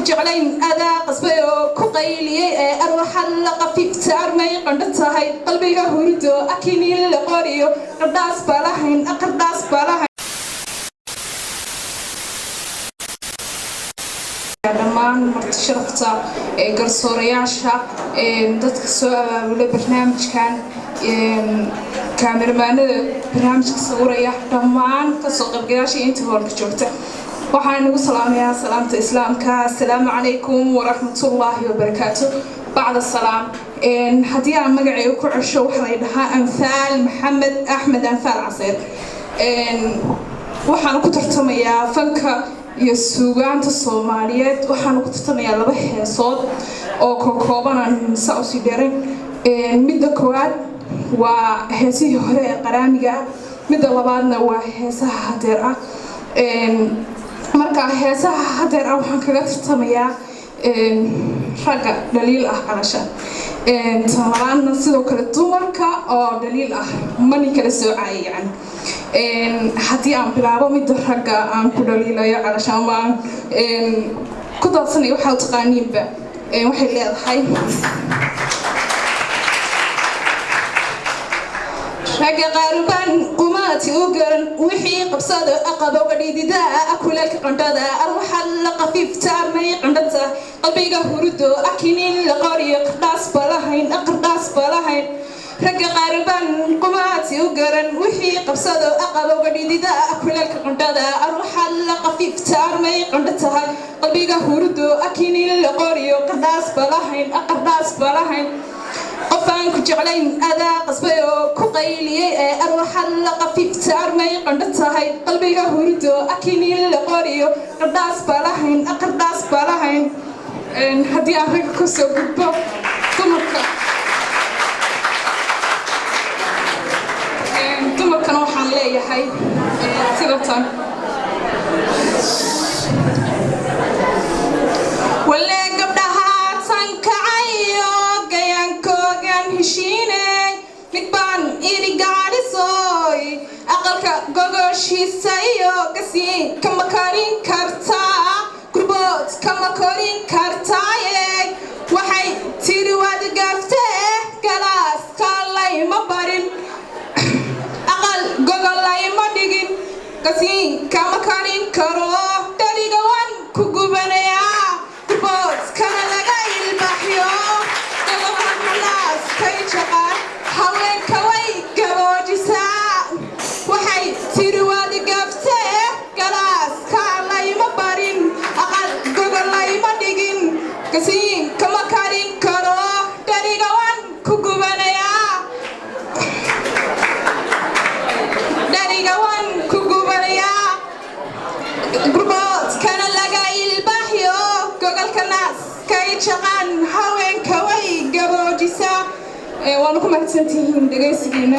Jeclayn adaa qasbay oo ku qayliyey ee arwaxa la qafiifta, armay qandho tahay, qalbiga hurdo akini la qoriyo, qardhaas balahayn, qardhaas balahayn. Dhammaan marti sharafta ee garsoorayaasha, dadka soo abaabulay barnaamijkan, kaamiramaanada barnaamijka sawiraya, dhammaan kasoo qaybgalayaasha, inta hoolka joogta, waxaan nagu salaamayaa salaamta Islaamka: assalaamu calaykum waraxmatullaahi wabarakaatu. Bacda salaam, haddii aan magacayga ku cesho, waxaa lay dhahaa Anfaal Maxamed Axmed, Anfaal Caseer. Waxaan ku tartamayaa fanka iyo suugaanta Soomaaliyeed. Waxaan ku tartamayaa laba heesood oo kokooban, aan saa usii dheerayn. Midda koowaad waa heesihii hore ee qaraamiga ah, midda labaadna waa heesaha hadeer ah. Marka heesaha hadeer ah waxaan kaga tartamayaa ragga dhaliil ah calasha, tan labaadna sidoo kale dumarka oo dhaliil ah, mani kala soocaya. Yani haddii aan bilaabo midda ragga aan ku dhaliilayo calasha ama aan ku daadsanayo, waxaa u taqaaniinba, waxay leedahay: Ragga qaarubaan qumaati u garan wixii qabsado, aqabowga dhidida, kuleelka qandhada, arwaxa la qafiifta, armay qandhata, qalbiga hurudo akinin la qoriyo, qardhaas balahayn, qardhaas balahayn. Ragga qaarubaan qumaati u garan wixii qabsado, aqabowga dhidida, kuleelka qandhada, arwaxa la qafiifta, armay qandho tahay, qalbiga hurudo akinin la qoriyo, qardhaas balahayn, qardhaas balahayn. Qof aan ku jeclayn adaa qasbay oo ku qayliyey ee arwaxa la qafiifta, armay qandho tahay, qalbiga hurdo akinin la qoriyo, qardhaas balahayn, qardhaas balahayn. Haddii aan ragga kusoo gudbo dumarka, dumarkana waxaan leeyahay sida tan: Walee gabdhaha tankacayo gayaankoogan heshiiney, mid baan idhi gaadhisoy, aqalka gogoshiisa iyo gasiin kama korin kartaa, gurbood kama korin kartaaye. Waxay tiri: waad gaaftee, galaaska layma barin, aqal gogol layma dhigin, gasiin kama korin karo, dhaliga waan ku gubanayaa, gurboodkana laga ilbaxyo, golahanaaskay jaqaan, haweenka way gaboojisaa. Waxay tiri: waad gaftee, galaaska layma barin, aqal gogol layma dhigin, gasiin kama karin karo, dhaliga waan ku gubanayaa, dhaliga waan ku gubanayaa, gurboodkana laga ilbaxyo, gogolka naaskay jaqaan, haweenka way gaboojisaa. Waana ku mahadsantihiin dhegaysigiina.